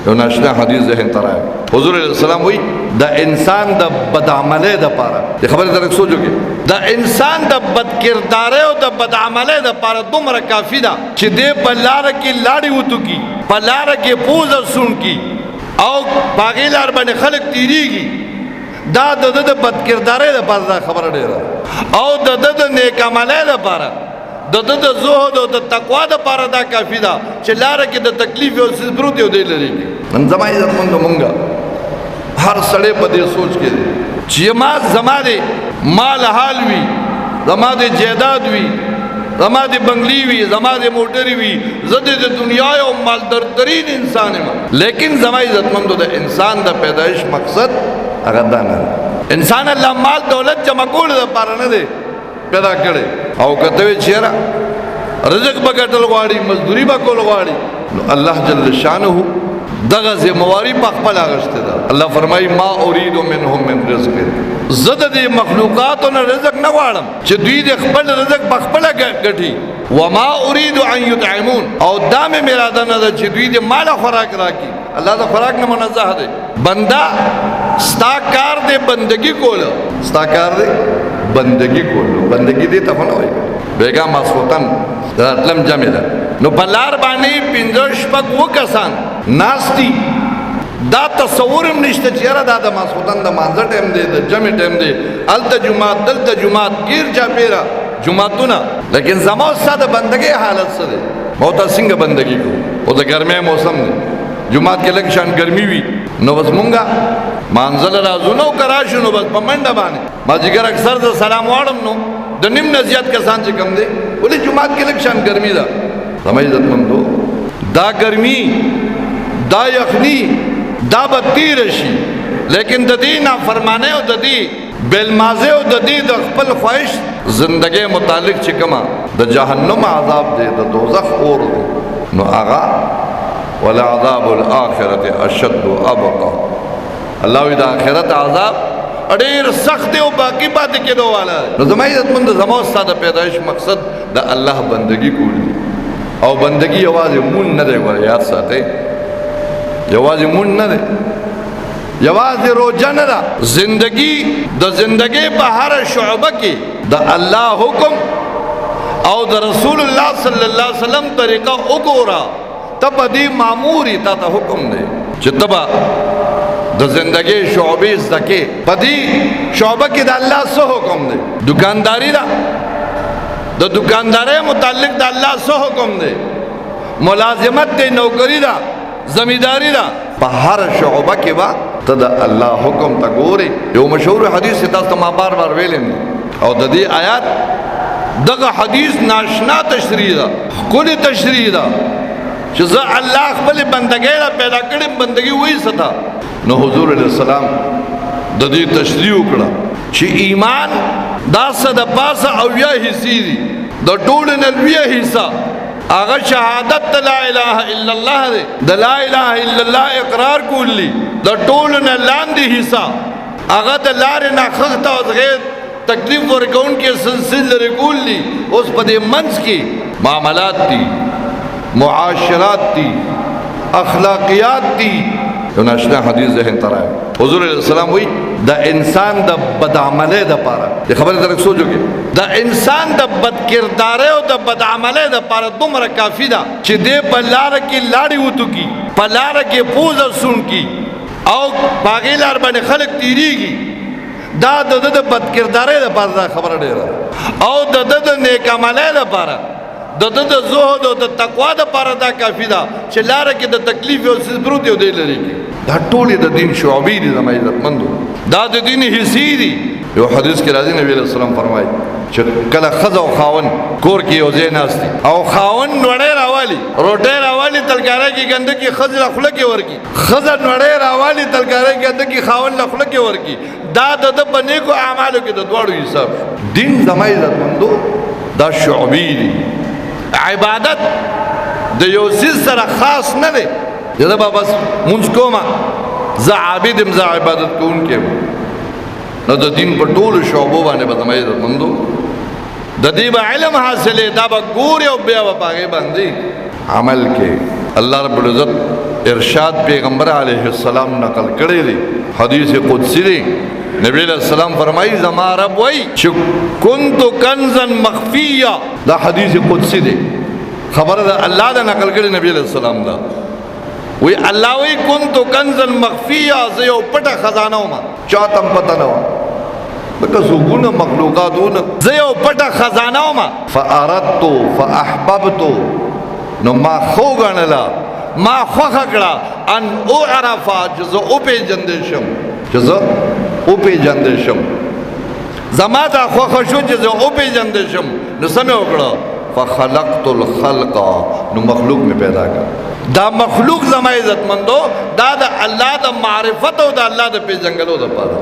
یو ناشنا حدیث ذهن ته راغی. حضور علیه السلام وی د انسان د بدعملۍ د پاره، د خبرې ته لږ سوچ وکړئ، د انسان د بدکردارۍ او د بدعملۍ د پاره دومره کافي ده چې دی په لاره کې لاړې وتوکي، په لاره کې پوزه سوڼ کړي او په هغې لار باندې خلک تېرېږي. دا د ده د بدکردارۍ دپاره دا خبره ډېره، او د ده د نیک عملۍ دپاره، د ده د زهد او د تقوا دپاره دا کافي ده چې لاره کې د تکلیف یو څیز پروت دی او دی لرې کړي. نن زما عزتمندو، مونږ هر سړی په دې سوچ کې دی چې ما زما دې مال حال وي، زما دې جایداد وي، زما دې بنگلي وي، زما دې موټرې وي، زه دې د دنیا یو مالدارترین انسان یم. لیکن زما عزتمندو، د انسان د پیدایش مقصد هغه دا نه دی. انسان الله مال دولت جمع کولو دپاره نه دی پیدا کړی. او که ته وایې چې یاره رزق به ګټل غواړي، مزدوري به کول غواړي، نو الله جل شانه دغه ذمہواری په خپل اغشته ده. الله فرمایي ما اريد منهم من رزق، زه د دې مخلوقاتو نه رزق نه غواړم چې دوی د خپل رزق په خپل ګټي، وما اريد ان يطعمون، او دا مې اراده نه ده چې دوی د مال خوراک راکړي. الله د خوراک نه منزه دی. بنده ستا کار دی بندگی کوله، ستا کار دی بندگی کوله، بندگی دې ته خو نه وایي. بیګا ماسخوتن راتلم جمع ده، نو په لار باندې پنځه شپږ اووه کسان ناست دي. دا تصور هم نشته چې یاره دا د ماسخوتن د مانځه ټایم دی، د جمع ټایم دی، هلته جومات دلته جومات، ګیر چاپېره جوماتونه. لیکن زما او ستا د بندګۍ حالت څه دی؟ ما ته څنګه بندګي کوو؟ او د ګرمۍ موسم دی، جومات کې لږ شان ګرمي وي، نو بس مونږه مانځه له راځو، نو که راشو نو بس په منډه باندې مازدیګر اکثر زه سلام واړم، نو د نیم نه زیات کسان چې کم دی، ولې جومات کې لږ شان ګرمي ده. زما عزتمندو، دا ګرمي، دا یخني، دا به تېره شي، لیکن د دې نافرمانۍ او د دې بېلمازۍ او د دې د خپل خواهش زندګۍ متعلق چې کومه د جهنم عذاب دی، د دوزخ اور دی، نو هغه ولعذاب الآخرة اشد ابقا. الله وی د آخرت عذاب ډیر سخت دی او باقی پاتې کېدو والا دی. نو زما عزتمند، زما او ستا د پیدایش مقصد د الله بندگی کول دي، او بندگی یوازې مون نه دی. ګوره یاد ساتئ، یوازې مون نه دی، یوازې روژه نه ده. زندگی د زندګۍ په هر شعبه کې د الله حکم او د رسول الله صلی الله علیه وسلم طریقه وګوره. ته په دې مامور یې، تا ته حکم دی چې ته به د زندګۍ شعبې زده کې. په دې شعبه کې د الله څه حکم دی؟ دکانداری ده، د دکاندارۍ متعلق د الله څه حکم دی؟ ملازمت دی، نوکری ده، زمینداری ده، په هر شعبه کې به ته د الله حکم ته ګورې. یو مشهور حدیث تاسو ته ما بار بار ویلم، او د دې آیات دغه حدیث ناشنا تشریح ده، ښکلې تشریح ده، چې زه الله خپل بندګۍ را پیدا کړم، بندګي وایي ستا. نو حضور علیه السلام د دې تشریح وکړه چې ایمان دا څه د پاسه 70 حصې دي، د ټولو نه لویه حصه هغه شهادت د لا اله الا الله دی، د لا اله الا الله اقرار کول دي. د ټولو نه لاندې حصه هغه د لارې نه خښته او غیر تکلیف ورکوونکې سلسل لرې کول دي. اوس په دې منځ کې معاملات دي، معاشرات دي، اخلاقیات دي. یو ناشنا حدیث ذهن ته راغی. حضور علیه السلام وی د انسان د بدعملۍ دپاره، د خبرې ته لږ سوچ وکړئ، د انسان د بدکردارۍ او د بدعملۍ دپاره دومره کافي ده چې دی په لاره کې لاړې وتوکي، په لاره کې پوزه سوڼ کړي او په هغې لار باندې خلک تېرېږي. دا د ده د بدکردارۍ دپاره دا خبره ډېره، او د ده د نیک عملۍ دپاره، د ده د زهد او د تقوا دپاره دا کافي ده چې لاره کې د تکلیف یو څیز پروت دی او دی لرې کړي. دا ټولې د دین شعبې دي زما عزتمندو، دا د دین حصې دي. یو حدیث کې راځي، نبی علیه السلام فرمایي چې کله ښځه او خاوند کور کې یو ځای ناست دي، او خاوند نوړی راوالي، روټۍ راوالي، تلکارۍ کې ګنده کې ښځې له خوله کې ورکړي، ښځه نوړی راوالي، تلکارۍ ګنده کې خاوند له خوله کې ورکړي، دا د ده په نیکو اعمالو کې د دواړو حساب شو. دین زما عزتمندو دا شعبې دي. عبادت د یو څیز سره خاص نه دی چې زه به بس مونځ کوم، زه عابد یم، زه عبادت کوونکی یم. نو د دین په ټولو شعبو باندې به زما عزتمندو د دې به علم حاصلې، دا به ګوري او بیا به په هغې باندې عمل کوي. الله رب العزت ارشاد پیغمبر علیه السلام نقل کړی دی، حدیث قدسی دی. نبی علیہ السلام فرمایي زما رب وای چې كنت کنزا مخفیا. دا حدیث قدسی دی، خبره ده الله دا نقل کړی نبی علیہ السلام دا وی الله وی كنت کنزا مخفیا، زه یو پټه خزانه وم، چاته هم پته نه وه، لکه زوګونه مخلوقاتونه، زه یو پټه خزانه وم. فاردت فاحببت، نو ما خو ګڼله، ما خوښه کړه ان اعرف، چې زه وپېژندل شم، چې زه وپېژندل شم. زما دا خوښه شو چې زه وپېژندل شم، نو څه مې وکړه؟ فخلقت الخلق، نو مخلوق مې پیدا کړ. دا مخلوق زما عزتمندو دا د الله د معرفت او د الله د پېژنګلو دپاره.